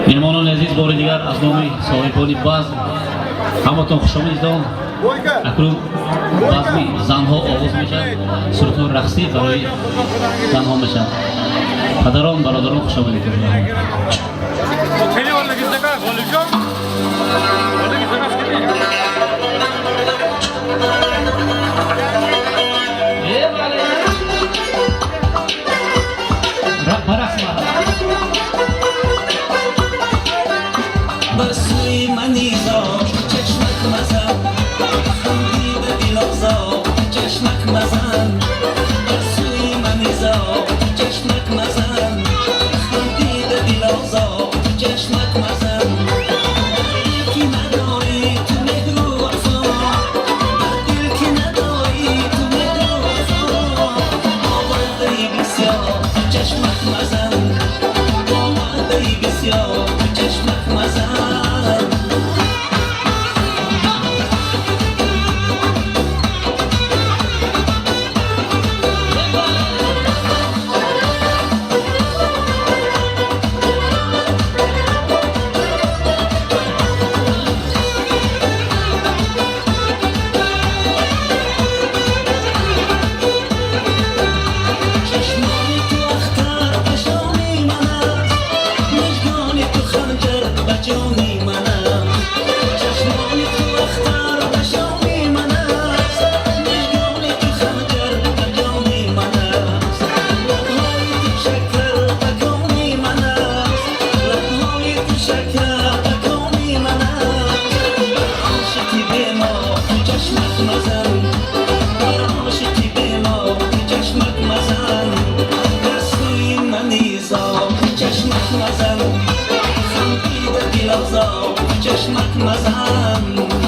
Меҳмонони азиз, бори дигар аз номи соҳибони базм ҳаматон хушомадидон. Акнун базми занҳо оғоз мешавад, сурудҳои рақсӣ барои занҳо мешавад. Падарон, бародарон, хушомадид. چشمک مزن، خندیده دلازا، چشمک مزن.